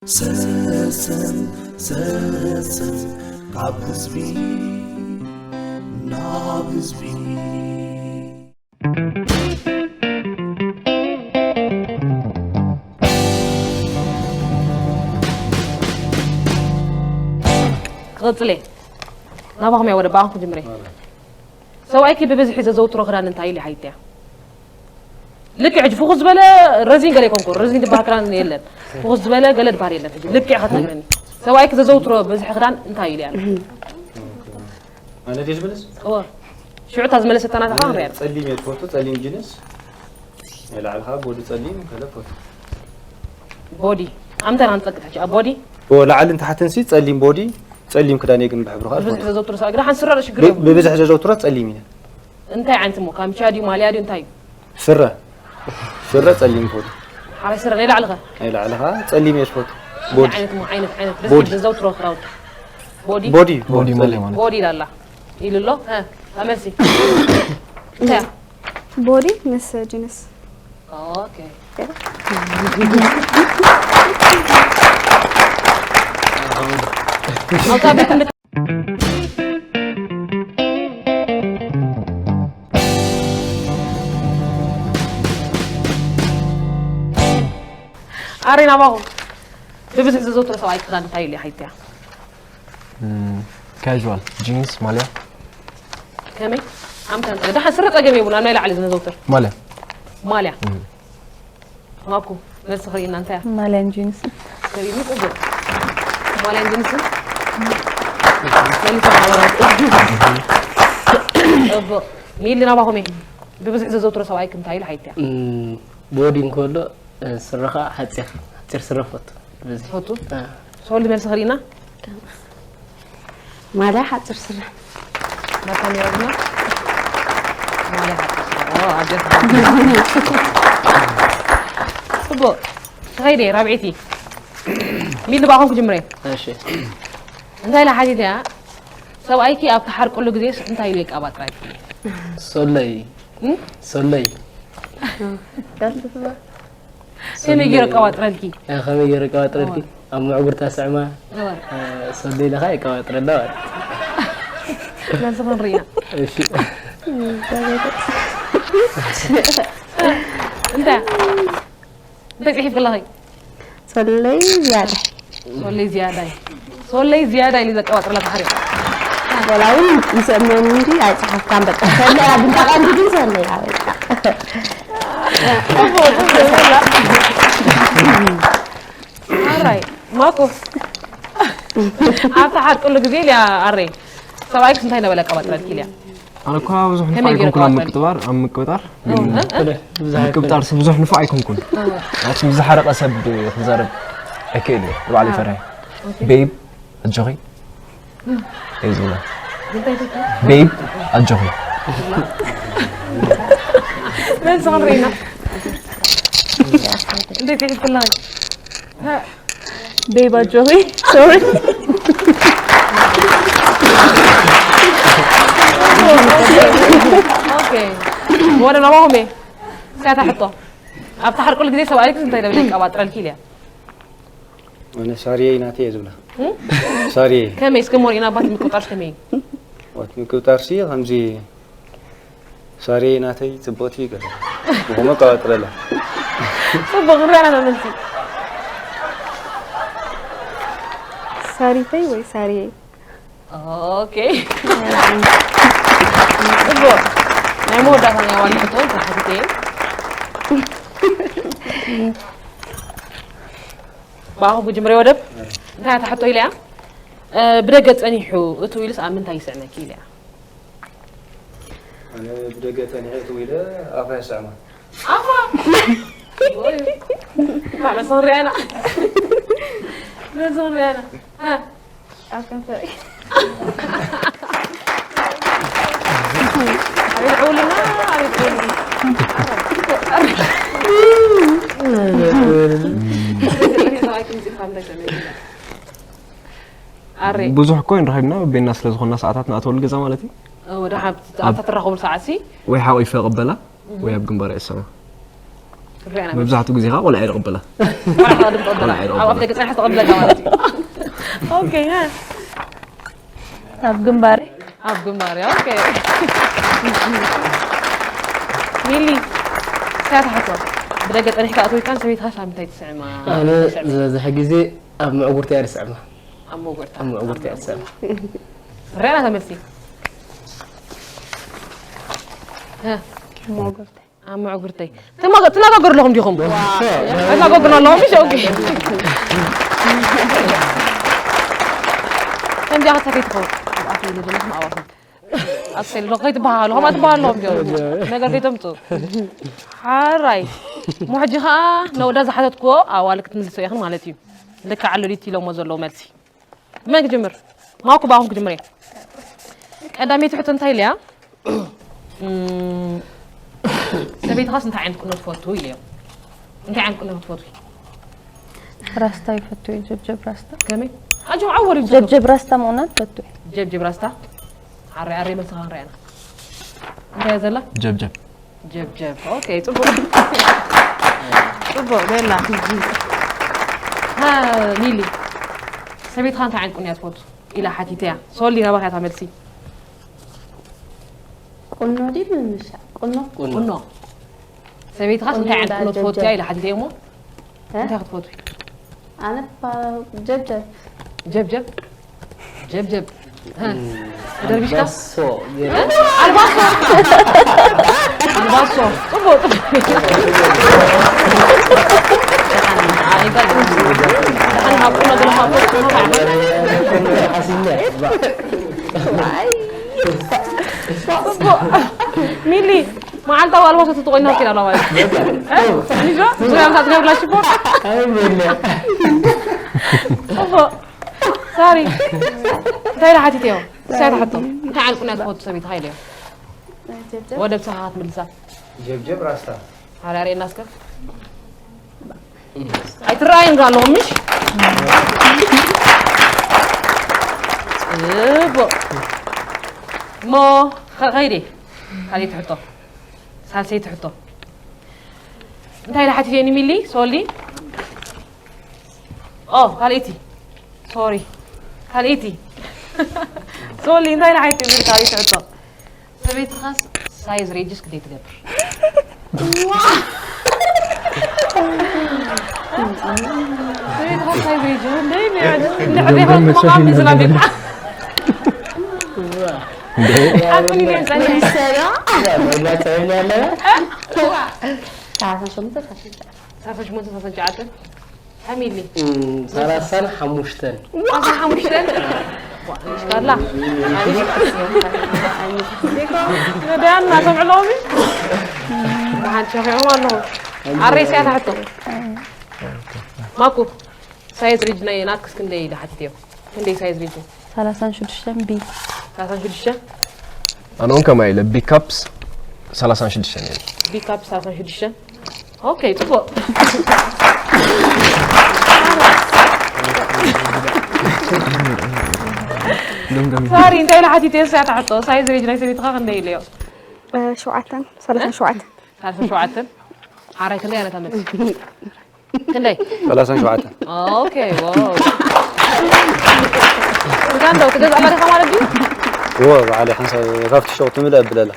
ሰሰን ሰሰን ካብ ህዝቢ ናብ ህዝቢ። ክቕጽል እየ። ናባኹም እያ ወደ ብኣኹም ክጅምር እየ። ሰብኣይኪ ብብዝሒ ዘዘውትሮ ክዳን እንታይ ኢሉ ሓይትያ? ልክዕ ሕጂ ፍኹስ ዝበለ ረዚን ገለ ይኮንኩ። ረዚን ዝበሃል ክዳን የለን። ፍኹስ ዝበለ ገለ ዝበሃል የለን። ሕጂ ልክዕ ክትነግረኒ። ሰብኣይኪ ዘዘውትሮ ብዝሒ ክዳን እንታይ ኢሉ ያለ? ኣነ ድየ ዝመልስ? እወ። ሽዑ እታ ዝመለሰት ናታ ኸዓ ንሪኣ። ጸሊም እየ ዝፈቱ፣ ጸሊም ጅንስ። ናይ ላዕሊ ኸዓ ቦዲ ጸሊም፣ ገለ ፈቱ። ቦዲ። ኣምተና ንጸቅጥ ሕጂ ኣብ ቦዲ። ላዕልን ታሕትን ሲ ጸሊም ቦዲ፣ ጸሊም ክዳን እየ ግን ብሕብሩ ኸዓ ብብዝሒ ፈቱ። ዘዘውትሮ ሰብኣይ ግዳ ሓንቲ ስረ ዶ ሽግር ብ- የብሉን። ብብዝሒ ዘዘውትሮ ጸሊም እየ። እንታይ ዓይነት እሞ ካምቻ ድዩ ማልያ ድዩ እንታይ እዩ? ስረ። ስረ ጸሊም ፈቱ። ሓራይ ስረ ናይ ላዕሊ ኸ? ናይ ላዕሊ ኸዓ ጸሊም እየ ዝፈቱ። እንታይ ቦዲ። ዓይነት እሞ ዓይነት ዓይነት ደስ ቦዲ። ዝብል ዘዘውትሮ ክዳውንቲ። ቦዲ። ቦዲ። ቦዲ ጸሊም። ማልያ ማለት። ቦዲ ኢላ ኣላ። ኢሉ ኣሎ። እ፣ ኣመልሲ። እንታይ እያ? ቦዲ ምስ ጅንስ። ኦኬ። ኣብታ ቤት ኣሬ ናባኹም ብብዝሒ ዘዘውትሮ ሰብኣይ ክዳን እንታይ ኢሉ ይሓይትያ? ካዥዋል ጂንስ ማልያ ከመይ ኣምታ ደሓን ስረ ጸገም የብሉን። ኣብ ናይ ላዕሊ ዝነዘውትር ማልያ ማልያ ማኩ መልሲ ክርእና እንታይ እያ? ማልያን ጂንስን ከሪሚ ጽቡቅ ማልያን ጅንስን መልሲ ሓበራት ጽቡቅ ሚሊ ናባኹም እየ ብብዝሒ ዘዘውትሮ ሰብኣይ ክንታይ ኢሉ ሓይትያ እም፣ ቦዲ እንከሎ እ፣ ስረ ከዓ ሓፂር ሓፂር ስረ ፈቱ ብዝሒ ፈቱ እ፣ ሶሊ መልሲ ክርእና ማልያ ሓፂር ስረ ናታ ነይርና ማልያ ሓፂር ስረ ኦ ኣጀት ጽቡቅ ተኸይደ ራብዒቲ ሚሊ ባኹም ክጅምረ እሺ እንታይ ኢላ ሓቲት እያ ሰብኣይኪ ኣብ ተሓርቅሉ ግዜ እንታይ ኢሉ የቃባጥራልኪ ሶለይ እም? ሶለይ ከመይ ገይሩ ኣቃባጥረልኪ እ፣ ከመይ ገይሩ የቀባጥረልኪ ኣብ ምዕጉርታ ስዕማ እ፣ ሶለይ ኢልኻ የቀባጥረላ ማለት መልሲ ክንርኢና እሺ እንታይ እንታይ ፅሒፍ ኣለኺ ሶለይ ዝያዳ ሶለይ ዝያዳይ ሶለይ ዝያዳ ኢሉ ዘቀባጥረላ ተሓሪቑ ወላ እውን ይሰመኒ እንጂ ኣይፀሓፍካን በቃ ሶለይ ኣብ እንዳ ቀንዲ ግን ሶለይ እያ በቃ ኣራይ ማኮ ኣብ ተሓርቅሉ ግዜ ኢልያ ኣረይ ሰብኣይክስ እንታይ ነበለ ቀባጥረልኪ ኢልያ ኣነ እኳ ብዙሕ ንፋዕ ከመይ ገይሩ ኣይኮንኩን ኣብ ቀባጥረልኪ? ምቅጥባር ኣብ ምቅብጣር እ? እ? ብዙሕ ምቅብጣር ሰብ ብዙሕ ንፋዕ ኣይኮንኩን ናት ዝሓረቀ ሰብ ክዛረብ ኣይክእል እየ ባዕለይ ፈርሐ ቤብ ኣጆኺ እዩ ዝብላ እንታይ ትብሊ? ቤብ ኣጆኺ መልሲ ክንርኢና እንታይ ትሒዝክላ ቤብ ኣጆኺ ሶሪ ኦኬ ወደ ናባኹም እየ እስካታ ሕቶ ኣብ ተሓርቅሉ ግዜ ሰብኣይክስ እንታይ ደብለ ይቀባጥረልኪ ኢልያ ኣነ ሳርየይ ናተይ እየ ዝብላ። ሳርየይ ከመይ እስከ ሞሪና ባት ምቁጣር ከመይ ዋት ምቅብጣርሲ ከምዚ ሳርየይ ናተይ ጽብቕቲ ይገለ ብኸመ ቀባጥረላ ጽቡቅ ንሪኣና መልሲ ሳሪተይ ወይ ሳርየይ ኦኬ ጽቡቅ ናይ መወዳእታ ናይ ዋና ሕቶ ተሓቲተ እየ ብኣኹም ክጅምር ወደብ እንታይ እታ ሕቶ ኢለያ ብደገ ጸኒሑ እቱ ኢሉስ ኣብ ምንታይ ይስዕመኪ ኢለያ ኣነ ብደገ ጸኒሐ እትው ኢለ ኣፋ ይስዕማ ኣፋ መሰን ሪኣና መሰን ሪኣና ኣብ ከንፈሪ ኣቤት ዕውልና ኣቤት ዕውልና ኣሬ ብዙሕ እኮ ንረኺብና ቤና ስለ ዝኾንና ሰዓታት ንኣተወሉ ገዛ ማለት እዩ ወደ ሓብቲ ኣብታ ትራኸቡ ሰዓት ሲ ወይ ሓቂፈ ቅበላ ወይ ኣብ ግንባር እሰማ ሪኣና መብዛሕትኡ ግዜ ከዓ ቆልዓ ይቕበላ ቆልዓ ድማ ትቕበላ። ኣብ ኣፍ ደገ ጸኒሓ ተቐብለካ ማለት እዩ። ኦኬ፣ ሃ። ኣብ ግንባረይ ኣብ ግንባር፣ ኦኬ። ሚሊ፣ እስያ ትሓቶ። ብደገ ጸኒሕካ ኣተዊካን ሰበይትኻስ ኣብ ምንታይ ትስዕማ? ኣነ ዝበዝሐ ግዜ ኣብ ምዕጉርቲ እያ ዝስዕማ። ኣብ መጉርታ። ኣብ ምዕጉርቲ እያ ዝስዕማ። ሪኣና ተመልሲ። ሃ፣ ሞጎርተ ኣብ መዕጉርተይ። ትናገ- ትናጋገሩ ኣለኹም ዲኹም? ትናጋገሩ ኣለኹም፣ እሺ፣ ኦኬ። ከምዚኣ ክትሰከይ ትኸውን። ኣብ ኣፍ ኢለ ዘለኹም ኣዋፍር። ኣብ ሰሊ ዶ ከይትበሃሉ፣ ከምኣ ትበሃሉ ኣለኹም ዲኹም? ነገር ከይተምፁ። ሓራይ። እሞ ሕጂ ኸዓ ነወዳ ዝሓተትክዎ ኣዋል ክትምልሶ ኢኽን ማለት እዩ። ልክዕ ኣሎ ዲቲ ኢሎሞ ዘለዉ መልሲ። መን ክጅምር? ማኩ ብኣኹም ክጅምር እየ። ቀዳመይቲ ሕቶ እንታይ ኢለያ? እም፣ ሰበይትኻስ እንታይ ዓይነት ቁኖ ትፈቱ ኢለዮ። እንታይ ዓይነት ቁኖ ትፈቱ? ራስታ ይፈቱ እዩ። ጀብጀብ ራስታ ከመይ? ኣጆም ዓወር እዩ ዝፈቱ። ጀብጀብ ራስታ ምቑናን ፈቱ እዩ። ጀብጀብ ራስታ። ኣረ ኣረ መልስኻ ንሪኣና። እንታይ እያ ዘላ? ጀብጀብ ጀብጀብ። ኦኬ፣ ጽቡቅ ጽቡቅ። ቤላ፣ ሃ፣ ሚሊ፣ ሰበይትኻ እንታይ ዓይነት ቁኖ እያ ትፈቱ ኢላ ሓቲተያ። ሶሊ፣ ናባኻ እያ እታ መልሲ። ቁኖ ድዩ ምምሻ? ቁኖ ቁኖ። ሰበይትኻስ እንታይ ዓይነት ቁኖ ትፈቱ እያ ኢላ ሓቲተያ እሞ እንታይ ክትፈትዊ? ኣነ ባ- ጀብጀብ ጀብጀብ ጀብጀብ። ደርቢሽካ? ኣልባሶ ገይረ ኣልባሶ ኣልባሶ። ጽቡቅ ጽቡቅ። ደሓን ሃብኩ ነገር ሃብኩ። ሓሲነ ጽቡቅ። ሚሊ፣ መዓልታዊ ኣልባሶ ተቆይና ኪዳ ኣለዋ ማለት እዩ። ዙርያ ምሳ ትገብርላ ሽፎን። ኣይመለ ጽቡቅ። ሳሪ፣ እንታይ ኢላ ሓቲተዮ? እሳይ ትሓቶ። እንታይ ዓይነት ቁኖ ትፈቱ ሰበይትኻ ኢለዮ። ወደ ብስኻ ክትምልሳ። ጀብጀብ ራስታ ሓራሪ እናስከፍ ኣይትረኣይን ዶ ኣለኹም ምሽ? ጽቡቕ። እሞ ኸ- ኸይደ። ካልኣይቲ ሕቶ። ሳልሰይቲ ሕቶ። እንታይ ኢላ ሓቲተኒ ሚሊ? ሶሊ? ኦ፣ ካልኣይቲ። ሶሪ። ካልኣይቲ። ሶሊ፣ እንታይ ኢላ ሓቲተኒ ካልኣይቲ ሕቶ? ሰበይትኻስ ሳይዝ ሬጅስ ክደይ ትገብር? ሰበይትኻስ ሳይዝ ሬጅስ እንደይ እንደ ሕደይ ኸም መቃሚ ዝናብ ይብዓ። ሓቁኒ ነን ጸኒሐ። ሰራ መብላት ፀበኛ ኣለና ሰላሳ ሸሞንተ ሰላሳ ትሽዓተ ሰላሳ ሸሞንተ ሰላሳ ትሽዓተ። ፋሚሊ። ሰላሳን ሓሙሽተን ሰላሳ ሓሙሽተ። ሽካላ። ነዳያን እናሰምዑ ኣለዉ። መሓን ሸኺዖም ኣለዉ። ኣሬስያ ትሕቶ። ማኩ። ሳይዝ ሬጅ ናይ ናትክስ ክንደይ ኢለ ሓቲተዮ? ክንደይ ሳይዝ ሬጅ? ሰላሳን ሽዱሽተን ቢ ሰላሳን ሽዱሽተን? ኣነ እውን ከማይ ኢለ ቢካፕስ ሰላሳን ሽዱሽተን እየ ቢካፕ ሰላሳን ሽዱሽተን? ኦኬ፣ ጽቡቕ። ሳሪ፣ እንታይ ኢለ ሓቲተ እያ ትሕቶ? ሳይዝ ሬጅ ናይ ሰበይትኻ ክንደይ ኢለዮ? ሸውዓተን ሰላሳን ሸውዓተን ሰላሳን ሸውዓተን? ሓራይ ክንደይ ኣነ ተመልስ? ክንደይ? ሰላሳን ሸውዓተን ኦኬ፣ ዋው። ስጋ እንደው ትገዝኣላ ዲኻ ማለት ድዩ? እዎ ባዕለይ ሓንሳብ ካብቲ ሸው ትምልእ ኣብለላ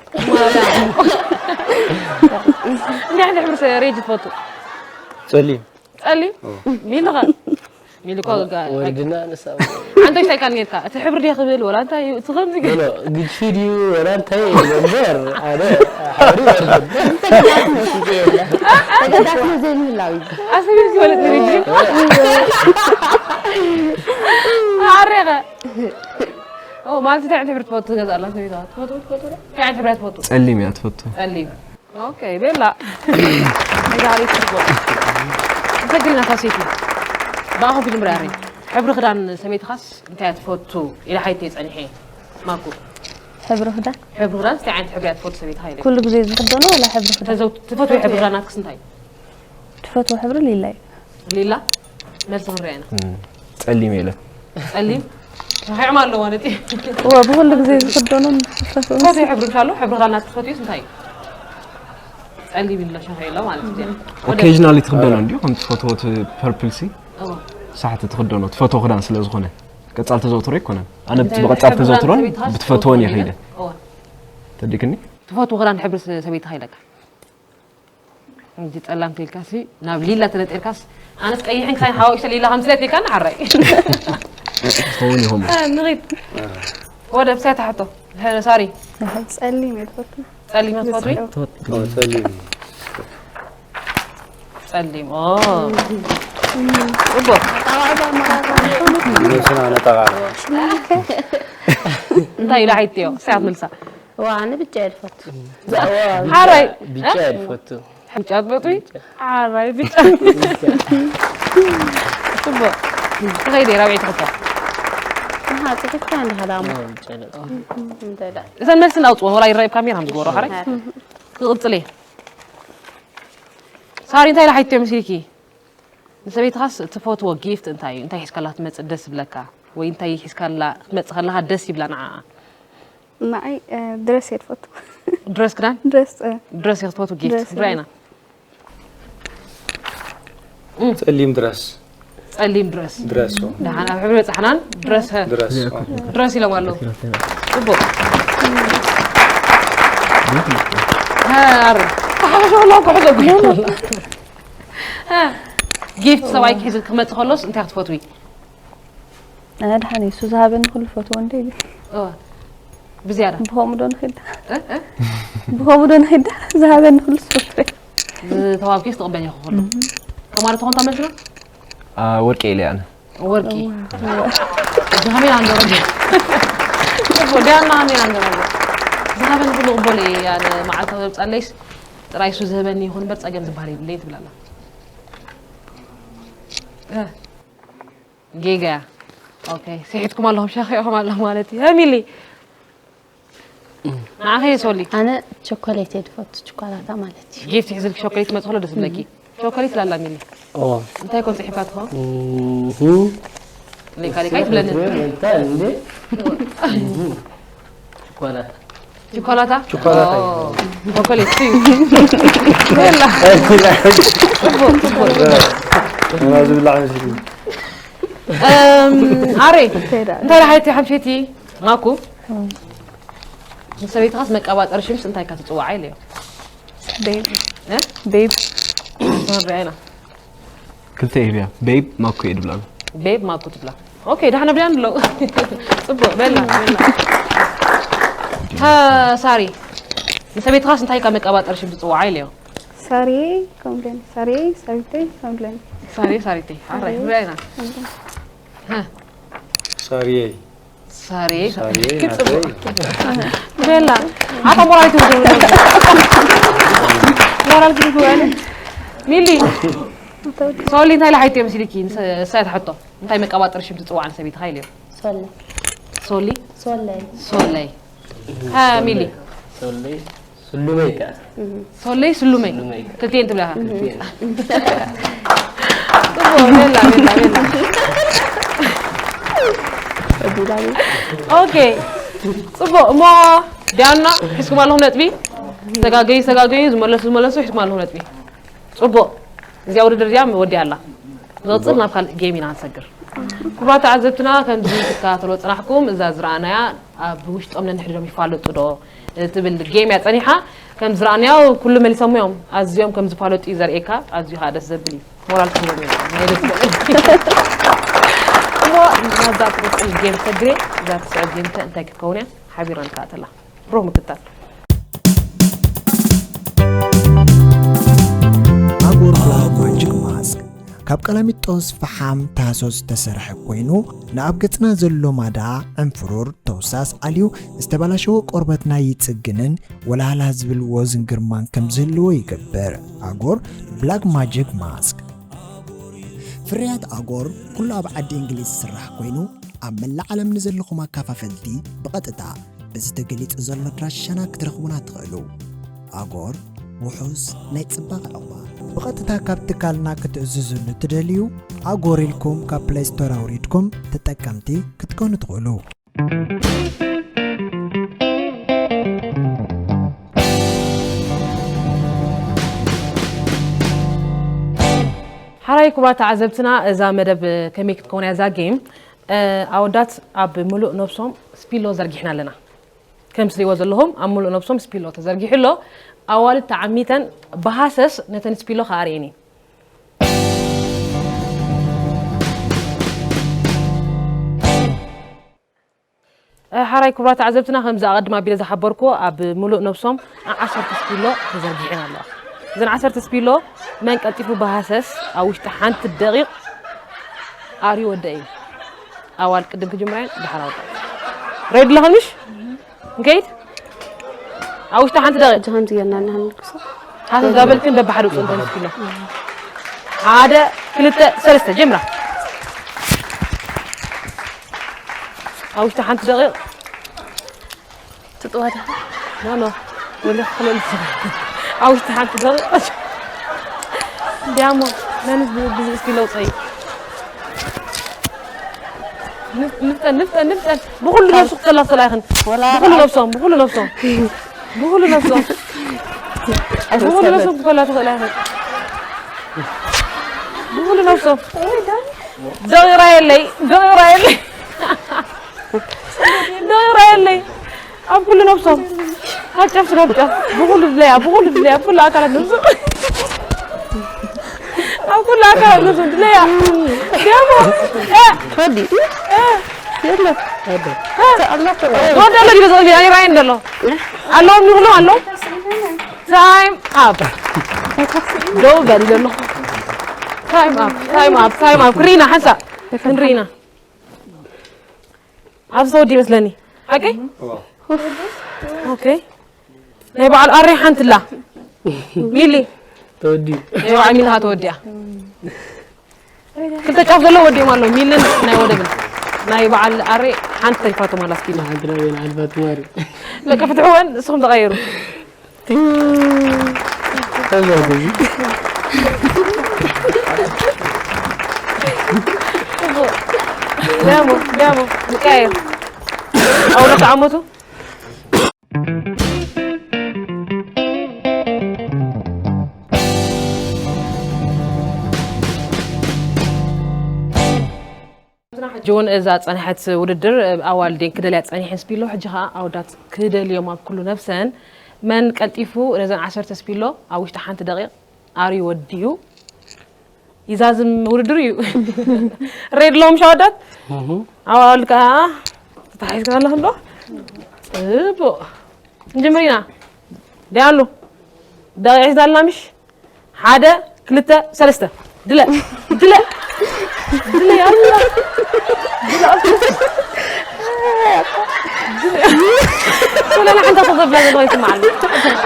እንታይ ዓይነት ሕብሪ ሬጅ ትፈቱ? ጸሊም ጸሊም? ሚልኻ? ሚልኳ ጋ- ወርድና ንሳ ኣንተ እንታይ ካል ጌርካ? እቲ ሕብሪ ድየ ክብል ወላ እንታይ እዩ? እቲ ከምዚ ገ- ኖ ግድፊ ድዩ ወላ እንታይ እዩ እምበር ኣነ ሕብሪ ወርድ ተገዳስነት ዘይምህላው እዩ ኣሰቢልኪ ወለት ንርጂ ኣሬኸ ኦ ማለት እንታይ ዓይነት ሕብሪ ትፈቱ ትገዝኣላ ሰበይትኻ ትፈቱ ትፈቱ እንታይ ዓይነት ሕብሪ ትፈቱ ጸሊም እያ ትፈቱ ጸሊም ኦኬ ቤላ ዛሬ ትርጎ እንተግሪና ፋሴቲ ብኣኹም ክጅምር ያሬ ሕብሪ ክዳን ሰበይትኻስ እንታይ እያ ትፈቱ ኢለ ሓይተይ ጸኒሐ ማኩ ሕብሪ ክዳን ሕብሪ ክዳን እንታይ ዓይነት ሕብሪ እያ ትፈቱ ሰበይትኻ ኢለ ኩሉ ግዜ ዝኽደኖ ወላ ሕብሪ ክዳን ተዘው ትፈትዎ ሕብሪ ክዳን ናትክስ እንታይ ትፈትዎ ሕብሪ ሊላ እዩ ሊላ መልሲ ክንሪኣ ኢና ጸሊም የለን ጸሊም ሸኺዕማ ኣለዋ ነጢ እወ ብኩሉ ግዜ ዝኽደኖ ንፈትዎ ትፈትዎ ሕብሪ ምሻሎ ሕብሪ ክዳን ናትክስ ትፈትዩስ እንታይ እዩ ጸሊም ኢልና ሸኺ ኢሎ ማለት እዩ። ኦኬዥናሊ ትኽደኖ እንዲዩ ከም ትፈትዎ እቲ ፐርፕል ሲ እዎ። ሳሕቲ ትኽደኖ ትፈትዎ ክዳን ስለ ዝኾነ ቀጻል ተዘውትሮ ኣይኮነን ኣነ እንታይ ብቐጻል ሕብሪ ተዘውትሮን ሰበይትኻስ ብትፈትዎን እየ ትፈትዎ ከይደ እዎ። ተዲክኒ ትፈትዎ ክዳን ሕብሪ ሰበይትኻ ኢለካ እንጂ ጸላም ተልካሲ ናብ ሊላ ተነጢርካስ ኣነስ ቀይሕን ክሳይ ሓዋዊሽተ ሊላ ከም ስለት ኢልካ ንዓራይ ትኸውን ይኹም ንኺድ ወደ ብሳይ ተሓቶ ሳሪ ጸሊም እየ ትፈቱ ጸሊም ትፈትዊ ጸሊም ጸሊም ኦ ጽቡቅ ነብስና ነጠቓ እንታይ ኢሉ ሓይትዮ ሳያት ምልሳ ዋ ኣነ ብጫ እየ ዝፈቱ ሓራይ ብጫ እየ ዝፈቱ ብጫ ትፈትዊ ሓራይ ብጫ ጽቡቅ ተኸይደ ራብዒ ትኽቶ ኣሃ ጽሒፍካ እንዲኻ ዳሞ ብጫ ነጠ እንተ ዳ እተን መልስን ኣውፅወን ወላ ይረኣዩ ካሜራ ከም ዝገበሩ ሓራይ ክቕፅል እየ ሳሪ እንታይ ኢላ ሓይትዮ መሲልኪ ንሰበይትኻስ ትፈትዎ ጊፍት እንታይ እዩ እንታይ ሒዝካላ ክትመፅእ ደስ ይብለካ ወይ እንታይ ሒዝካላ ክትመፅእ ከለካ ደስ ይብላ ንዓኣ ንዓይ ድረስ እየ ትፈቱ ድረስ ክዳን ድረስ ድረስ እየ ክትፈትው ጊፍት ድረስ ንሪኣ ኢና ጸሊም ድረስ ጸሊም ድረስ ድረስ ደሓን ኣብ ሕብሪ በጻሕናን ድረስ ሀ ድረስ ድረስ ኢሎም ኣለዉ ጽቡቅ ሀ፣ ኣረ ተሓሸ ኣለዉ ክሕዘ ጉ ጊፍት ሰብኣይ ክሕዝ ክመጽእ ከሎስ እንታይ ክትፈትዊ ኣነ ድሓን እሱ ዝሃበኒ ኩሉ ፈትዎ እንደ ኢሉ እወ። ብዝያዳ ብኸምኡ ዶ ንኽዳ እ? እ? ብኸምኡ ዶ ንኽዳ ዝሃበኒ ኩሉ ፈትዎ ዝተዋብኪ ክትቕበል ኢኹ ኩሉ ተማሪ ትኾን ታመልስና ወርቂ ኢለ ኣነ ወርቂ ዝሃበና እንደረገ ወዲያና ሃሜና እንደረገ ዝሃበኒ ኩሉ ቅበል እየ ኣነ መዓልታዊ ዘብፃለይስ ጥራይ እሱ ዝህበኒ ይኹን እምበር ፀገም ዝበሃል የብለይ ትብላላ እ፣ ጌጋ እያ ኦኬ ስሒትኩም ኣለኹም ሻኺዕኹም ኣለኹም ማለት እዩ ሚሊ ንዓኸ የሶሊ ኣነ ቸኮሌት እየ ዝፈቱ ችኳላታ ማለት እዩ ጊፍት ሒዝልክ ሾኮሌት መፅእ ከሎ ደስ ዝብለኪ ሾኮሌት ላላ ሚሊ ኦ እንታይ ኮን ፅሒፋ ትኸውን እህ ሌካ ሌካ ይትብለኒ እንታ እንዴ ኳላታ ችኮላታ ችኮላታ ኦ፣ ቸኮሌት እዩ ላ ዝብላዕ መስሉ ኣሬ እንታይ ሓይቲ ሓምሸይቲ ማኩ ንሰበይትኻስ መቀባጠሪ ሽምስ እንታይ ኢልካ ትፅዋዓ ኢለዮ ቤብ እ? ቤብ ሪኣና ክልተ ይህብያ ቤብ ማኮ እየ ድብላ ቤብ ማኩ ትብላ ኦኬ ዳሕና ብያን ኣሎ ፅቡቅ በላ በላ ሃ ሳሪ ንሰበይትኻስ እንታይ ኢልካ መቀባጠሪ ሽም ትፅዋዓ ኢለዮ ሳሪየይ ከምብለኒ ሳሪየይ ሳሪተይ ከምብለኒ ሳሪ ሳሪተይ ሓራይ ሪኣና ሳሪየይ ሳሪ ሳሪየይ ክጽብቕ ናተይ ቤላ ኣታ ሞራል ትብሉ ሞራል ትብሉ ሚሊ ሶሊ እንታይ ኢላ ሓይቲ መሲልኪ ንሳይ ትሓቶ እንታይ መቀባጠሪ ሽም ትፅዋዕ ንሰበይትኻ ኢልዮ ሶለ ሶሊ ሶለይ ሶለይ ሃ ሚሊ ሶለይ ስሉመይ ከ ሶለይ ስሉመይ ስሉመይ ክልቲኤን ትብላኻ ክልቲኤን ጽቡቅ ቤላ ቤላ ቤላ ኦኬ ጽቡቅ እሞ ዲያና ሒዝኩም ኣለኹም ነጥቢ ተጋገዩ ተጋገዩ ዝመለሱ ዝመለሱ ሒዝኩም ኣለኹም ነጥቢ ጽቡቅ እዚኣ ውድድር እዚኣ ወዲኣ ኣላ ንቕፅል ናብ ካልእ ጌም ኢና ክንሰግር ክቡራት ተዓዘብትና ከምዚ ትከታተሎ ፅናሕኩም እዛ ዝረኣናያ ኣብ ውሽጦም ነንሕድዶም ይፋለጡ ዶ ትብል ጌም እያ ፀኒሓ ከም ዝረኣናዮ ኩሉ መሊሶም እዮም ኣዝዮም ከም ዝፋለጡ እዩ ዘርእየካ ኣዝዩ ከዓ ደስ ዘብል እዩ ሞራል ክህቦም እዮም ናይ ደስ ዘብል እሞ ናብዛ ትቕፅል ጌም ሰግሬ እዛ ትስዕብ ጌም ከ እንታይ ክትከውን እያ ሓቢርና ንከታተላ ብሩህ ምክታል ኣጎር ብላክ ማጂክ ማስክ ካብ ቀላሚጦስ ፈሓም ታህሶ ዝተሰርሐ ኮይኑ ንኣብ ገጽና ዘሎ ማዳ ዕንፍሩር ተውሳስ ኣልዩ ዝተበላሸወ ቆርበትና ይጽግንን ወላላ ዝብል ወዝን ግርማን ከም ዝህልዎ ይገብር ኣጎር ብላክ ማጂክ ማስክ ፍርያት ኣጎር ኩሉ ኣብ ዓዲ እንግሊዝ ዝስራሕ ኮይኑ ኣብ መላእ ዓለም ንዘለኹም ኣካፋፈልቲ ብቐጥታ በዚ ተገሊጹ ዘሎ ኣድራሻና ክትረኽቡና ትኽእሉ። ኣጎር ውሑስ ናይ ጽባቐ ዕቑባ። ብቐጥታ ካብ ትካልና ክትእዝዙ ንትደልዩ ኣጎር ኢልኩም ካብ ፕለይ ስቶር ኣውሪድኩም ተጠቀምቲ ክትኮኑ ትኽእሉ። ኣይ ክቡራት ተዓዘብትና፣ እዛ መደብ ከመይ ክትከውን እያ እዛ ጌም? እ፣ ኣወዳት ኣብ ምሉእ ነብሶም ስፒሎ ዘርጊሕና ኣለና። ከም ትሪእዎ ዘለኹም ኣብ ምሉእ ነብሶም ስፒሎ ተዘርጊሑ ኣሎ። ኣዋልድ ተዓሚተን ብሃሰስ ነተን ስፒሎ ከኣርየን እየን። እ፣ ሓራይ ክቡራት ተዓዘብትና፣ ከምዚ ኣቐድም ኣቢለ ዝሓበርኩ ኣብ ምሉእ ነብሶም ዓ-፣ ዓሰርተ ስፒሎ ተዘርጊሐን ኣለዋ። እዘን ዓሰርተ ስፒሎ መን ቀልጢፉ ብሃሰስ ኣብ ውሽጢ ሓንቲ ደቂቕ ኣርዩ ወደ እዩ። ኣዋል ቅድም ክጅምራ እየን፣ ድሓር ኣወዳት። ሬዲ ኣለኽን ምሽ? ንከይድ? ኣብ ውሽጢ ሓንቲ ደቂቕ። እጂ ከምዚ ጌርና እናሃንኩሶ። ሓንቲ እንዳበልክን በብሓደ ውፅእ እንተን ስፒሎ። ሓደ፣ ክልተ፣ ሰለስተ፣ ጀምራ። ኣብ ውሽጢ ሓንቲ ደቂቕ። ትጥዋዳ። ኖ፣ ኖ። ወለ ክለል። ኣብ ውሽጢ ሓንቲ ደቂቕ። እንዲያሞ፣ መን ብ-፣ ብዝሒ ስፒሎ ውፀይ። ንፍ-፣ ንፍጠን፣ ንፍጠን፣ ንፍጠን። ብኹሉ ነብሱ ክተላፍተላ ይኽን። ወላ ብኹሉ ነብሶም፣ ብኹሉ ነብሶም። ብኹሉ ነብሶም። ብኹሉ ነብሶም ክፈላ ትኽእል ኣይኽእል። ብኹሉ ነብሶም። ደቂራ የለይ፣ ደቂራ የለይ። ደቂራ የለይ። ኣብ ኩሉ ነብሶም። ካብ ጫፍ ስጋብ ጫፍ። ብኹሉ ድለያ፣ ብኹሉ ድለያ፣ ብኹሉ ኣካላት ነብሶም። ኣብ ኩሉ ኣካላት ነብሶም ድለያ። ደሞ። እ፣ ፈዲ። እ። የለ። ወደ ኣሎ ዲበ ዘቕሊ፣ ኣይ ራይ እንደሎ። ኣለዎም ይብሉ ኣለዎም። ታይም ኣፕ። ደው በል ዘሎ። ታይም ኣፕ፣ ታይም ኣፕ፣ ታይም ኣፕ። ክሪና ሓንሳ። ክንሪና። ኣብዚ ተወዲ ይመስለኒ። ሓቀይ? ኦኬ። ናይ በዓል ኣሬ ሓንቲ ኣላ። ሚሊ። ተወዲ። ናይ በዓል ሚሊ ተወዲያ። ክልተ ጫፍ ዘሎ ወዲኦም ኣሎ። ሚልን ናይ ወደብን። ናይ በዓል ኣሬ ሓንቲ ተሪፋቶም ኣላ እስኪ። ሓንቲ ናይ ወይን ዓልባ ትማሪ። በቃ ፍትሕወን፣ ንስኹም ተቐየሩ። ዳሞ፣ ዳሞ፣ ንቀያየር። ኣውሎ ተዓመቱ። ሕጂ እውን እዛ ጸንሐት ውድድር ኣዋልዴን ክደልያ ጸኒሐን ስፒሎ፣ ሕጂ ኸኣ ኣወዳት ክደልዮም ኣብ ኩሉ ነብሰን። መን ቀልጢፉ ነዘን ዓሰርተ ስፒሎ ኣብ ውሽጢ ሓንቲ ደቂቕ ኣርዩ ወድዩ ይዛዝም ውድድር እዩ። ሬድ ሎም ሻወዳት? እህ። ኣዋልድ ከኣ ተታሒዝካ ኣለኽ እንዶ? ጽቡቕ። ንጅምር ኢና። ደያሉ። ደቂቕ ሒዝና ኣለና ምሽ? ሓደ፣ ክልተ፣ ሰለስተ። ድለ። ድለ። ድለ፣ ያላ። ድለ፣ ድለ። ወላ ንሓንቲ ተዘብላ ዘለዋ ይስምዓኒ።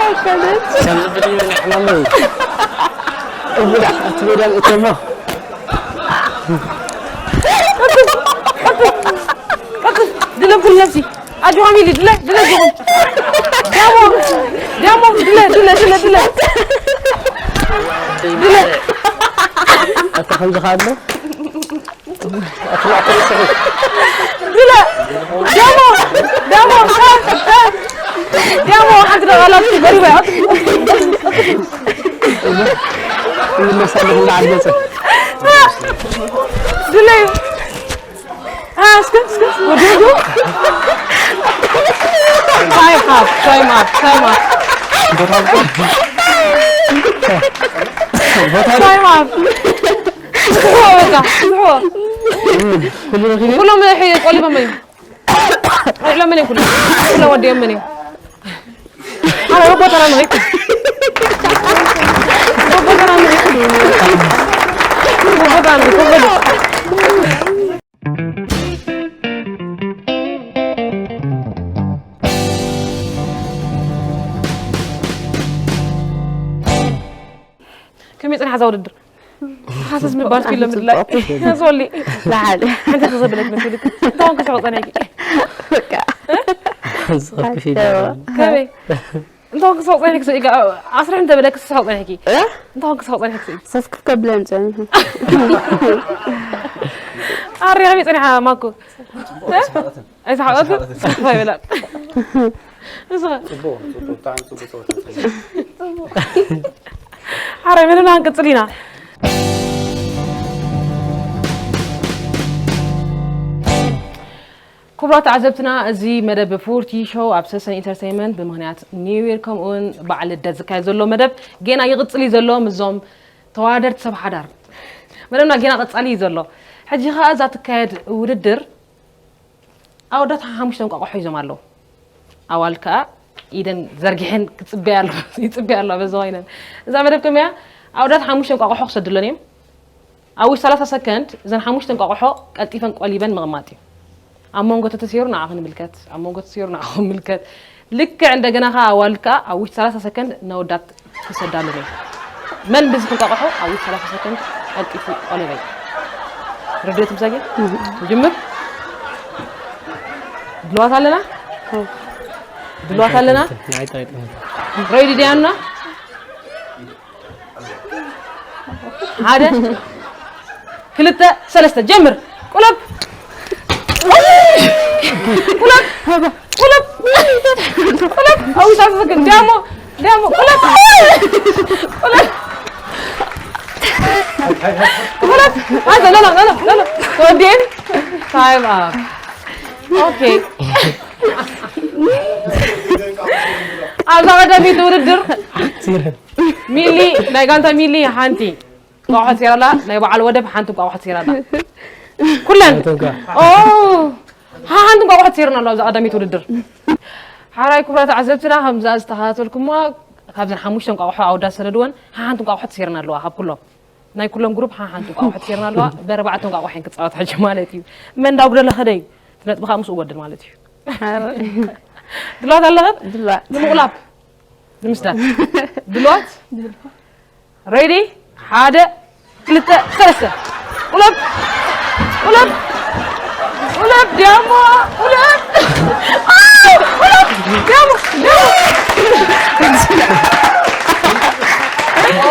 ኣይኮነች። ከም ዝብል እዩ ናይ ሕማም እዩ። እብዳ፣ እቲ በዳም እተሞ። ቀጥል፣ ድለ ብኩል ነፍሲ። ኣጆኻ ሚሊ፣ ድለ፣ ድለ ጆኹም። ዳሞ፣ ዳሞ፣ ድለ፣ ድለ፣ ድለ፣ ድለ። ድለ። ኣታ ከምዚ ከኣ ኣሎ? ድለ። ዳሞ፣ ዳሞ፣ ዳሞ፣ ሓንቲ ደቓላ ገሪባ እያ። ይመለስ ኣለኹ፣ እንዳዓገጸ። ድለ። አ፣ እስከ፣ እስከ፣ ወዲ፣ ወዲ። ታይም ኣፕ፣ ታይም ኣፕ፣ ታይም ኣፕ። ታይም ኣፕ። ስሕዎ በቃ፣ ስሕዎ። ኩሉ ረኺበ? ኩሎም ሒ-፣ ቆሊቦም እዮም። ቆሊቦም እዮም ኩሎም። ኩሎም ወዲኦም እዮም። ኣረ፣ ቦቦተና ንሪኢ። ቦቦተና ንሪኢ። ቦቦተና ንሪኢ። ከመይ ጽንሓ እዛ ውድድር? ሓሰስ ምባል ፊልም ምድላይ። ጽቡቕ። ሶሊ። ላሓል። ሓንቲ ተዘበለት መስልክ። እንታውን ክስሕቕ ጸኒሕኪ? በቃ። ሓሰስ ክፊል። ከመይ? እንታውን ክስሕቕ ጸኒሕኪ? ሶሊ፣ ኣስርሕ እንተበለክ ክስሕቕ ጸኒሕኪ? እ? እንታውን ክስሕቕ ጸኒሕኪ? ሶሊ? ሰስክፍ ከብለን ጸኒሑ። ኣሪ ከመይ ጸኒሓ ማኩ? እ? ኣይሰሓቐትን? ኣይሰሓቐትን። ሰክፍ ኣይበላን። ንስኻ? ጽቡቕ፣ ጽቡቕ፣ ብጣዕሚ ጽቡቕ ጸወታ። ሓራይ መደብና ክንቅጽል ኢና። ክቡራት ተዓዘብትና፣ እዚ መደብ ፎርቲ ሾው ኣብ ሰሰን ኢንተርቴይንመንት ብምኽንያት ኒው ይር ከምኡውን በዓል ልደት ዝካየድ ዘሎ መደብ ጌና ይቕጽል እዩ ዘሎ። ምዞም ተወዳደርቲ ሰብ ሓዳር መደብና ጌና ቀጻሊ እዩ ዘሎ። ሕጂ ኸኣ እዛ ትካየድ ውድድር ኣወዳት ሓሙሽተ እንቋቑሖ ሒዞም ኣለዉ። ኣዋልድ ከኣ ኢደን ዘርጊሐን ክጽበያ ኣሎ ይጽበያ ኣሎ በዚ ኮይነን። እዛ መደብ ከመያ ኣወዳት ሓሙሽተ እንቋቑሖ ክሰድለን እዮም። ኣብ ውሽጢ ሰላሳ ሰከንድ እዘን ሓሙሽተ እንቋቑሖ ቀልጢፈን ቆሊበን ምቕማጥ እዩ። ኣብ መንጎ ተተሰይሩ ንዓኹ ንምልከት፣ ኣብ መንጎ ተሰይሩ ንዓኹ ንምልከት። ልክዕ እንደገና ከኣ ኣዋልድ ከኣ ኣብ ውሽጢ ሰላሳ ሰከንድ ነወዳት ክሰዳሉ ነው። መን ብዝሒ እንቋቑሖ ኣብ ውሽጢ ሰላሳ ሰከንድ ቀልጢፉ ቆለበይ። ርድእት ምሳጌ? ንጅምር። ድልዋት ኣለና? ድልዋት ኣለና? ናይ ጥራይ ጥራይ። ሬዲ ዲያና? ሓደ፣ ክልተ፣ ሰለስተ፣ ጀምር። ቁለብ። ቁለብ። ቁለብ። ቁለብ። ኣው ሳስክ ዲያሞ፣ ዲያሞ፣ ቁለብ። ቁለብ። ቁለብ። ኣዘ፣ ኖ፣ ኖ፣ ኖ፣ ኖ፣ ኖ። ተወዲኤን? ታይም ኣፕ። ኦኬ። ኣብዛ ቀዳመይቲ ውድድር ሚሊ፣ ናይ ጋንታ ሚሊ ሓንቲ እንቋቑሖ ትሴራ ኣላ፣ ናይ በዓል ወደብ ሓንቲ እንቋቑሖ ትሴራ ኣላ። ኩለን? ኣቶጋ። ኦ፣ ሓ-፣ ሓንቲ እንቋቑሖ ትሴርና ኣለዋ ኣብዛ ቀዳመይቲ ውድድር። ሓራይ ክቡራት ተዓዘብትና፣ ከምዛ ዝተኸታተልኩማ፣ ካብዘን ሓሙሽተ እንቋቑሖ ኣወዳት ዝሰደድወን፣ ሓንቲ እንቋቑሖ ትሴርና ኣለዋ ካብ ኩሎም። ናይ ኩሎም ግሩፕ ሓ-፣ ሓንቲ እንቋቑሖ ትሴርና ኣለዋ። ብኣርባዕተ እንቋቑሖ እየን ክጻወታ ሕጂ ማለት እዩ። መን እንዳጉደለ ኸደ እዩ፣ እቲ ነጥቢ ኸኣ ምስኡ ይጎድል ማለት እዩ። ሓራይ። ድልዋት ኣለኽን? ድልዋት። ንምቑላብ፣ ንምስዳድ። ድልዋት? ሬዲ? ሓደ፣ ክልተ፣ ሰለስተ። ቁለብ! ቁለብ! ቁለብ! ዲያሞ! ቁለብ! ኣይ! ቁለብ! ዲያሞ! ዲያሞ!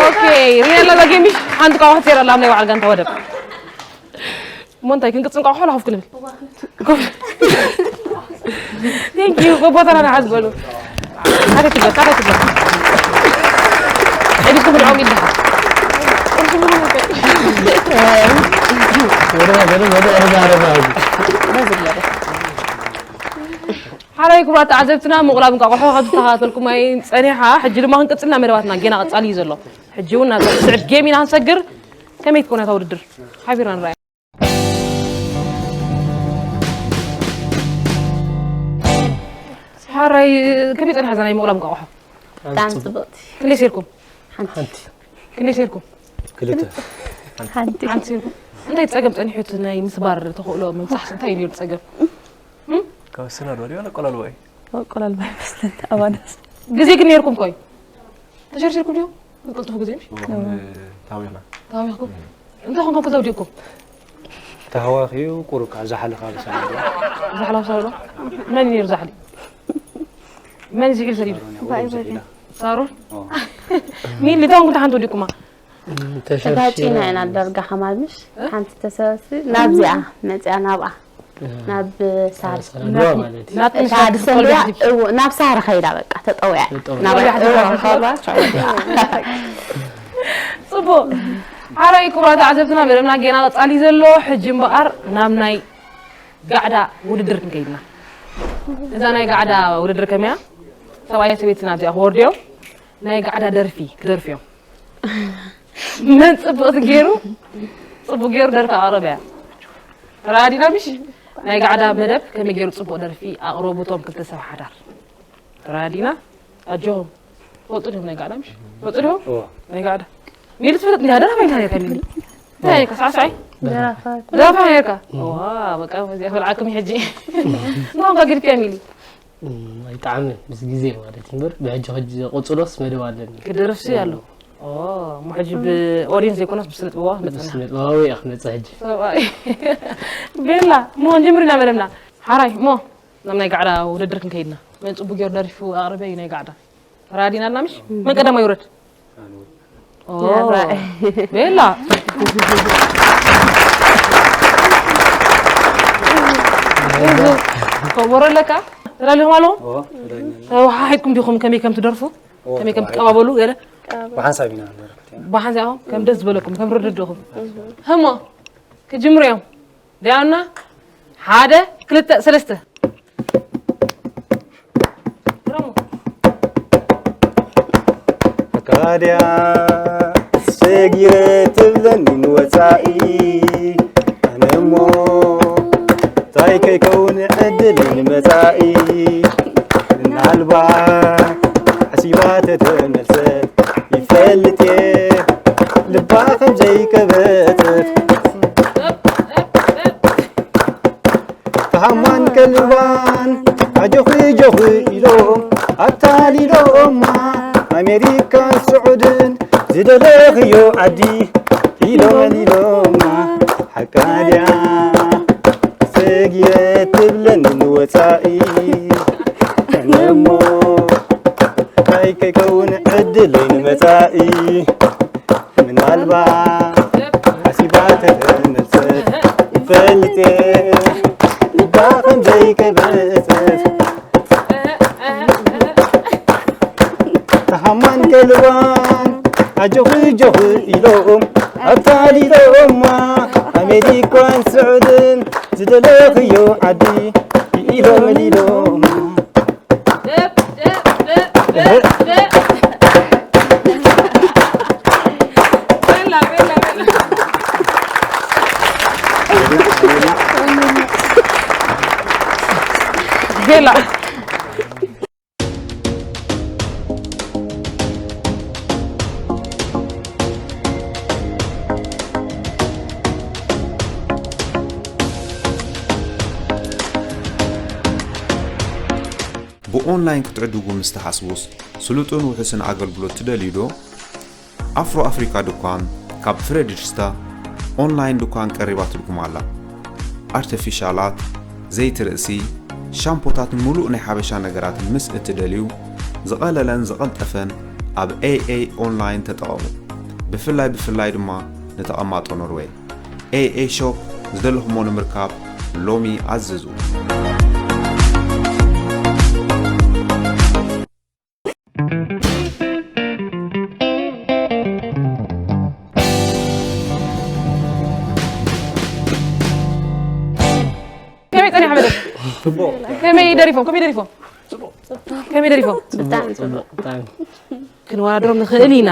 ኦኬ፣ ሪና ኣለና ጌምሽ ሓንቲ ቋንቋ ትሴራ ኣላ ናይ በዓል ጋንታ ወደብ። እሞ እንታይ ክንቅጽል እንቋቑሖ ለኸፍ ክንብል? ቴንክ ዩ። ቦታና ንሓዝ በሉ። ሓደ ትግበር፣ ሓደ ትግበር። ዕድልኩም ብልዖም ይልደኻ። ወደ ወደ ወደ ወደ ወደ ሓራይ ክቡራት ተዓዘብትና፣ ምቑላብ እንቋቑሖ ካብ ዝተኸታተልኩም ኣይን ጸኒሓ። ሕጂ ድማ ክንቅጽልና መደባትና ጌና ቀጻሊ እዩ ዘሎ። ሕጂ እውን ናብ ስዕብ ጌም ኢና ክንሰግር። ከመይ ትኮነ እታ ውድድር? ሓቢርና ንረኣያ። ሓራይ ከመይ ጸኒሓ እዛ ናይ ምቑላብ እንቋቑሖ? ብጣዕሚ ጽቡቕ። ጽቡቕቲ። ክንደይ ሴርኩም? ሓንቲ። ሓንቲ። ክንደይ ሴርኩም? ክልተ። ሓንቲ። ሓንቲ ሴርኩም። እንታይ ጸገም ጸኒሑ እቲ ናይ ምስባር ተኽእሎ ምብጻሕ እንታይ እዩ ነይሩ ጸገም? እም? ካብ ስናዶ ድዩ ኣቆላልባ እዩ? ኣቆላልባ ይመስለኒ ኣባናስ። ግዜ ግን ነይርኩም ኮይ? ተሸርሺርኩም ድዩ? ቅልጡፍ ግዜ ምሽ? እሞ፣ ታዊኽና። ታዊኽኩም? እንታይ ኾንኩም ክዘውዲኩም? ተሃዋኺ እዩ፣ ቁሩብ ከዓ ዛሕሊ ካብ ሳሎ። ዛሕሊ ካብ ሳሎ? መን እዩ ነይሩ ዛሕሊ? መን እዩ ዝሒሉ ሰዲዱ? ባይ ባይ። ሳሮን? ኦ። ሚሊ፣ እንታይ ኾንኩም ተሓንቲ ወዲኩማ? እም፣ ተሸርሺራ ተጋጪና ኢና ኣለች። ዳርጋ ከማል ምሽ? እ? ሓንቲ ተሰበሲ ናብዚኣ መፂኣ ናብኣ። እ። ናብ ሳር። ሳር ናት-፣ ማለት እዩ። ናት-፣ እታ ናት-፣ ድሰንድያ፣ ናት-፣ እዎ፣ ናብ ሳር ኸይዳ በቃ ተጠውያ። ተጠውያ። ናብኣ፣ ተጠውያ። እዎ፣ ተጠውያ። ኸይዳ፣ ተጠውያ። ጽቡቕ። ሓራይ ክቡራት ተዓዘብትና፣ መደብና ጌና ቀጻሊ ዘሎ፣ ሕጂ እምበኣር ናብ ናይ ጋዕዳ ውድድር ክንከይድና። እዛ ናይ ጋዕዳ ውድድር ከመያ? ሰብኣይ ሰበይቲ ናብዚኣ ክወርዱ እዮም። ናይ ጋዕዳ ደርፊ ክደርፉ እዮም። መን ጽቡቕ ገይሩ፣ ጽቡቕ ገይሩ ደርፊ ኣቕርብ እያ። ተረኣዲና ምሽ? ናይ ጋዕዳ መደብ ከመይ ገይሩ ጽቡቕ ደርፊ ኣቕረቡ እቶም ክልተ ሰብ ሓዳር። ተረኣዲና? ኣጆኹም። ትፈልጡ ዲኹም ናይ ጋዕዳ ምሽ? ትፈልጡ ዲኹም? እዎ። ናይ ጋዕዳ። ሚሊ ትፈልጥ እንዲያ ደራፋይ እንታይ ነርካ ሚሊ? እንታይ ነርካ ሳዕሳዒ? ደራፋይ። ደራፋይ ነርካ? እዎ። ዋ፣ በቃ፣ በዚኣ ክብልዓኩም ሕጂ። ንኹም ከ ግድከ ሚሊ? እም፣ ኣይጠዓመ ምስ ግዜ ማለት እዩ እምበር፣ ብሕጂ ሕጂ ዘቆጽሎስ መደብ ኣለኒ። ክደርፍሲ ኣሎ። ኦ፣ እሞ ሕጂ ብኦዲየንስ ዘይኮነስ ብስነ ጥበባዊ መጽና። ብስነ ጥበባዊ እየ ክመጽእ ሕጂ። ሰብኣይ። ቤላ፣ እሞ ንጅምር ኢና መደብና። ሓራይ፣ እሞ ናብ ናይ ጋዕዳ ውድድር ክንከይድና። መን ጽቡቅ ገይሩ ደሪፉ ኣቕርበ እዩ ናይ ጋዕዳ። ተራዲና ኣልና ምሽ? መን ቀዳማይ ይውረድ? ኦ፣ ናብራይ። ቤላ። ኮቦሮ ኣለካ? ተዳሊኹም ኣለኹም? ኦ፣ ተዳሊና። ተወሓሒድኩም ዲኹም ከመይ ከም ትደርፉ? ኦ፣ ከመይ ከም ተወሓሒድኩም። ትቀባበሉ ገለ? ብሓንሳብ ኢና ንደርፍ። ብሓንሳብ ኢኹም? ከም ደስ ዝበለኩም፣ ከም ርድድእኹም። እህ። ህሞ፣ ክጅምሩ እዮም። ዲያና፣ ሓደ፣ ክልተ፣ ሰለስተ። ግረሙ። ኣካድያ ሰጊረ ትብለኒ ንወጻኢ፣ ኣነ እሞ እንታይ ከይከውን ዕድለይ ንመጻኢ። ምናልባት ሓሲባ ተተመልሰት ይፈልጥ እየ ልባ ከም ዘይቀበጸት። ተሃማን ቀልባን ኣጆኺ ጆኺ ኢሎም ኣታሊሎማ፣ ኣሜሪካን ስዑድን ዝደለኽዮ ዓዲ ኢሎም ኣሊሎማ። ሓቃ ድያ ሰጊረ ትብለኒ ንወጻኢ፣ ኣነ እሞ እንታይ ከይከውን ዕድለይ ንመጻኢ። ምናልባት ሓሲባ ተተመልሰት ይፈልጥ እየ ልባ ከም ዘይቀበጸት። ተሃማን ቀልባን ኣጆኺ ጆኺ ኢሎም ኣታሊሎማ፣ ኣሜሪካን ስዑድን ዝደለኽዮ ዓዲ ኢሎም ኣሊሎማ። ቤላ። ብኦንላይን ክትዕድጉ ምስ ትሓስቡስ፣ ስሉጥን ውሑስን ኣገልግሎት ትደልዩ ዶ? ኣፍሮ ኣፍሪካ ድኳን ካብ ፍሬድሪክስታ ኦንላይን ድኳን ቀሪባትልኩም ኣላ። ኣርተፊሻላት፣ ዘይቲ ርእሲ፣ ሻምፖታትን ምሉእ ናይ ሓበሻ ነገራትን ምስ እትደልዩ፣ ዝቐለለን ዝቐልጠፈን ኣብ ኤ ኤ ኦንላይን ተጠቐሙ። ብፍላይ ብፍላይ ድማ ንተቐማጦ ኖርዌይ። ኤ ኤ ሾፕ፣ ዝደለኹሞ ንምርካብ ሎሚ ኣዝዙ። ከመይ ጸኒሓ መደብ? ጽቡቕ። ከመይ ደሪፎም? ከመይ ደሪፎም? ከመይ ደሪፎም? ብጣዕሚ ጽቡቕ። ብጣዕሚ። ክንወዳደሮም ንኽእል ኢና።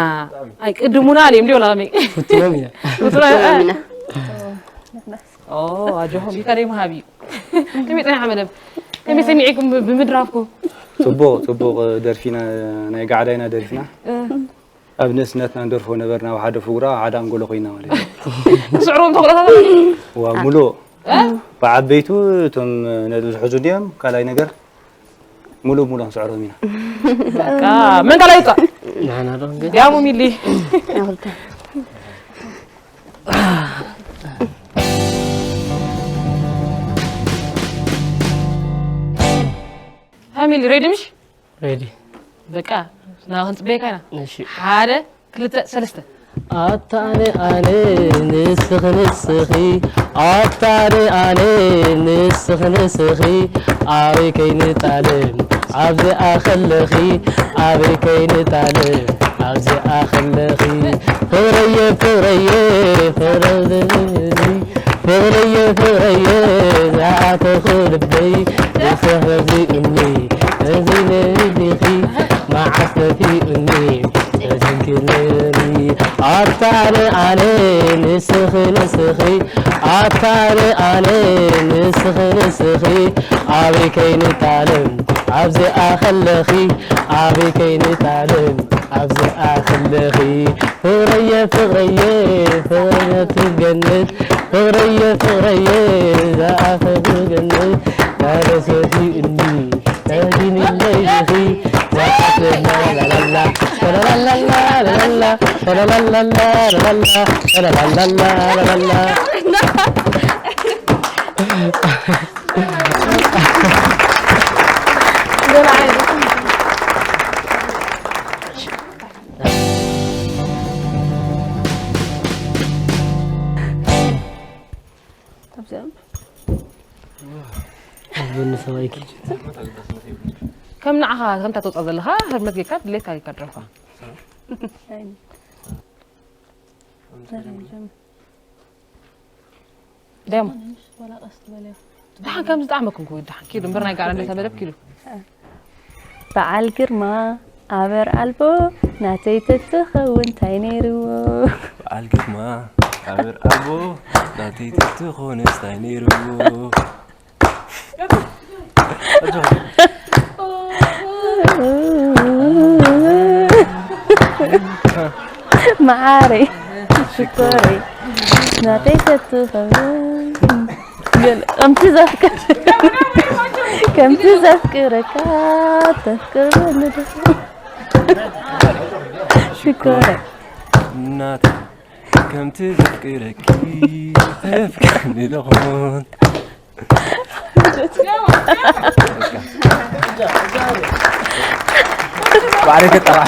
ኣይቅድሙና እዮም ድዮም ላሚ? ፍትኖም ኢና። ፍትኖም ኢና። ኦ፣ ኣጆኹም፣ ጊታር ይምሃብ እዩ። ከመይ ጸኒሓ መደብ? ከመይ ሰሚዕኩም ብ-፣ ብምድራፍኩም? ጽቡቕ፣ ጽቡቕ ደርፊና፣ ናይ ጋዕዳይና ደሪፍና። እ። ኣብ ንእስነትና ንደርፎ ነበርና፣ ኣብ ሓደ ፍጉራ፣ ሓደ ኣንጎሎ ኮይና ማለት እዩ። ትስዕርዎም ተኽእሎታት? ዋ፣ ሙሉእ። እ? ብዓበይቱ እቶም ነጥቢ ዝሕዙ ድዮም፣ ካልኣይ ነገር፣ ሙሉእ ሙሉእ ክንስዕሮም ኢና። በቃ፣ መን ካልኣይ ይውጻእ? ንዓና ዶ ክንገ-? ያሙ ሚሊ። ሃሚሊ፣ ሬዲ ምሽ? ሬዲ። በቃ፣ ና ክንጽበየካ ኢና። እሺ። ሓደ፣ ክልተ፣ ሰለስተ። ኣታ ኣነ ኣነ፣ ንስኺ ንስኺ፣ ኣታ ኣነ ኣነ፣ ንስኺ ንስኺ፣ ኣበይ ከይንጣለም ኣብዚኣ ከለኺ፣ ኣበይ ከይንጣለም ኣብዚኣ ከለኺ፣ ፍቕረየ ፍቕረየ፣ ፍቕረየ ፍቕረየ ፍቕረየ፣ ዝኣተኹ ልበይ፣ ንስኺ እዚ እኒ፣ እዚ ነቢልኺ፣ መዓስ ነፊኡኒ፣ ተዘንኪርኒ። ኣታ ኣነ ኣነ፣ ንስኺ ንስኺ፣ ኣታ ኣነ ኣነ፣ ንስኺ ንስኺ፣ ኣበይ ከይንጣለም ኣብዚኣ ከለኺ፣ ኣበይ ከይንጣለም ኣብዚኣ ከለኺ፣ ፍቕረየ ፍቕረየ፣ ፍቕረየ ትገነት፣ ፍቕረየ ፍቕረየ፣ ዝኣፈ ትገነት፣ ናረሰቲ እኒ፣ ናዲኒ ለይልኺ፣ ላላላ፣ ላላላ፣ ላላላ፣ ላላላ፣ ላላላ፣ ላላላ፣ ላላላ። ኣብዚኦም። ኣቦኒ ሰባይኪ። ከም ንዓኻ፣ ከምታ ትወጻ ዘለኻ፣ ህርመት ጌርካ፣ ድሌትካ ጌርካ ድረፋ። ኣይ። ዳያሞንድ። ዋላ ቀስ ትበል እያ። ደሓን ከም ዝጠዓመኩም ክው ደሓን ኪዱ እምበር ናይ ጋር እንዴት ተበለብ ኪዱ። በዓል ግርማ ኣበር ኣልቦ ናተይ ተትኸውን እንታይ ነይርዎ? በዓል ግርማ ኣበር ኣልቦ ናተይ ተትኾነስ እንታይ ነይርዎ? መዓረይ ሽኮረይ ናተይ ተትኸውን ገለ ከምቲ ዘፍቅር ከምቲ ዘፍቅረካ ተፍቅር በሉ ዶ ሽኮረይ እናት ከምቲ ዘፍቅረኪ ተፍቅርኒ ዶ ኾን ባዕለይ ከጠራዕ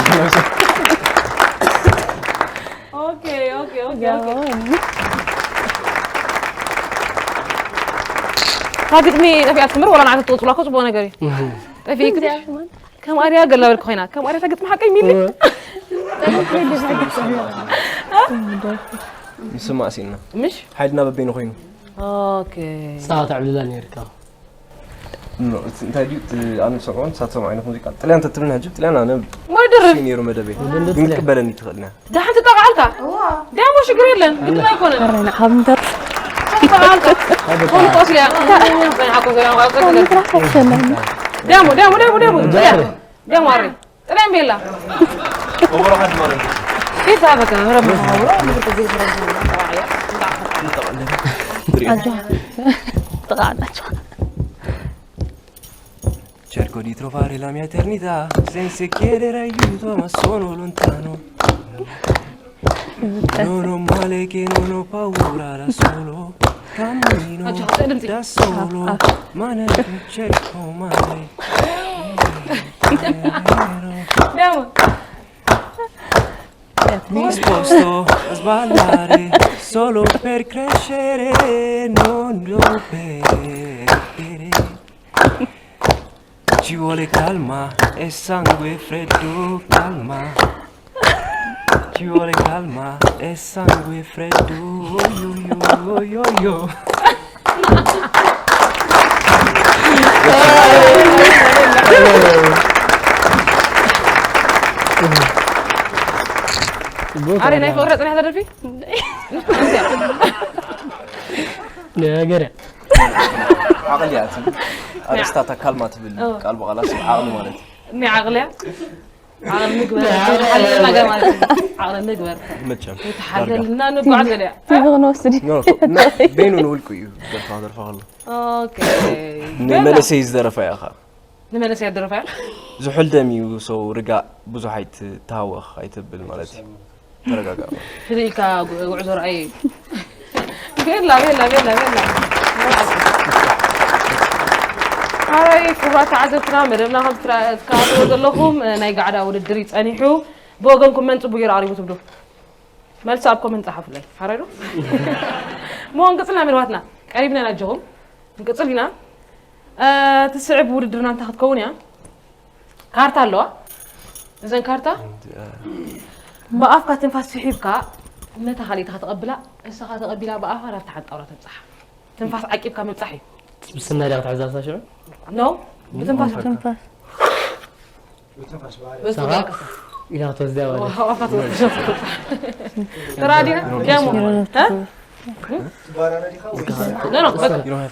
ኦኬ ኦኬ ኦኬ ኦኬ እታ ግጥሚ ጠፊኣትኩም በር ወላ ንዓተት ትቕፅላ እኮ ፅቡቕ ነገር እዩ ጠፊእክትሽ ከም ኣርያ ገላ በልክ ኮይና ከም ኣርያ ግጥሚ ሓቀይ ሚሊ ንስማዕ ሲልና ምሽ ሓይልና በበይኑ ኮይኑ ኦኬ ሳዋ ተዕብልላ ነርካ እንታይ ድዩ ኣነ ዝሰምዖ ንሳት ሰምዖ ዓይነት ሙዚቃ ጥልያን ተትብልን ሕጂ ጥልያን ኣነ ወድርብ ነይሩ መደበይ ግን ክትበለኒ ትኽእልና ደሓን ትጠቕዓልካ ዳሞ ሽግር የለን ግድና ኣይኮነን ረና ካብ እንተር ትጠቕዓልካ ኮንቆስ እያ ምስራሕ ኣይሰማን ዳሞ ዳሞ ዳሞ ዳሞ ዳሞ ኣሪ ጥልያን ቤላ ኬታ በቃ ረብ ጥቓ ናቸው Cerco di trovare la mia eternità senza chiedere aiuto, ma sono lontano. Non ho male che non ho paura da solo. Cammino da solo, ma non cerco mai. Mi sposto a sballare solo per crescere, non per cadere. Ci vuole calma e sangue freddo, calma. Ci vuole calma e sangue freddo. Oi, oi, oi, oi, oi. ኣረ ናይ ፍቕሪ ኣፅኒሕታ ደርፊ ገርያ ዓቕሊ እያ ትብል ኣርእስታታ ካልማ ትብል ቃል ብቓል ኣስ ዓቕሊ ማለት እዩ ናይ ዓቕልያ ዓቕሊ ንግበር ሓለና ገር ማለት እዩ ዓቕሊ ንግበር መቸም ተሓለልና ንጓዓዝ ገለ ቲቪ ክንወስድ እዩ ኖ፣ ኖ፣ በይኑ ንውልቁ እዩ ደርፋ ደርፋ ከሎ ኦኬ ንመለሰይ ዝደረፋ እያ ኸ ንመለስ ያደረፋ ዝሑል ደም እዩ ሰው ርጋእ ብዙሕ ኣይትሃወኽ ኣይትብል ማለት እዩ ተረጋጋ ፍልኢልካ ጉዕዞ ረኣየ እዩ ቤላ ቤላ ቤላ ቤላ ኣይ ክቡራት ተዓዘብትና መደብና ከም ትከታተልዎ ዘለኹም ናይ ጋዕዳ ውድድር እዩ ጸኒሑ ብወገንኩም መን ጽቡቅ ገይሩ ኣቕሪቡ ትብሉ መልሲ ኣብ ኮመንት ጸሓፉለይ ሓራይ ዶ ሞ እንቅጽልና መልዋትና ቀሪብና ናጀኹም እንቅጽል ኢና ትስዕብ ውድድርና እንታይ ክትከውን እያ ካርታ ኣለዋ እዘን ካርታ ብኣፍካ ትንፋስ ስሒብካ ነታ ካልኢትኻ ተቐብላ እሳኻ ተቐቢላ ብኣፍካ ናብቲ ሓንጣውራ ተብፅሓ ትንፋስ ዓቂብካ ምብፃሕ እዩ ብስና ዲያ ክትሕዛ እሳ ሽዑ ኖ ብትንፋስ ትንፋስ በዝተባቀሰ ኢላ ክትወስድያ ማለት ተራዲና ደሞ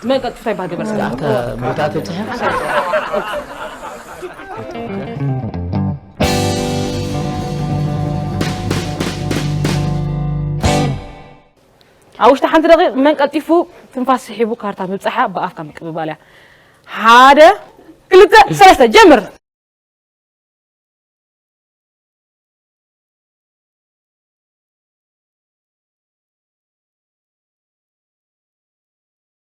መን ቀልጥፋ ይባሃል ገበር ቦታ ተብፅሐ ኣብ ውሽጢ ሓንቲ ደቂቕ መን ቀልጢፉ ትንፋስ ስሒቡ ካርታ ምብፅሓ ብኣፍካ ምቅብባል እያ ሓደ ክልተ ሰለስተ ጀምር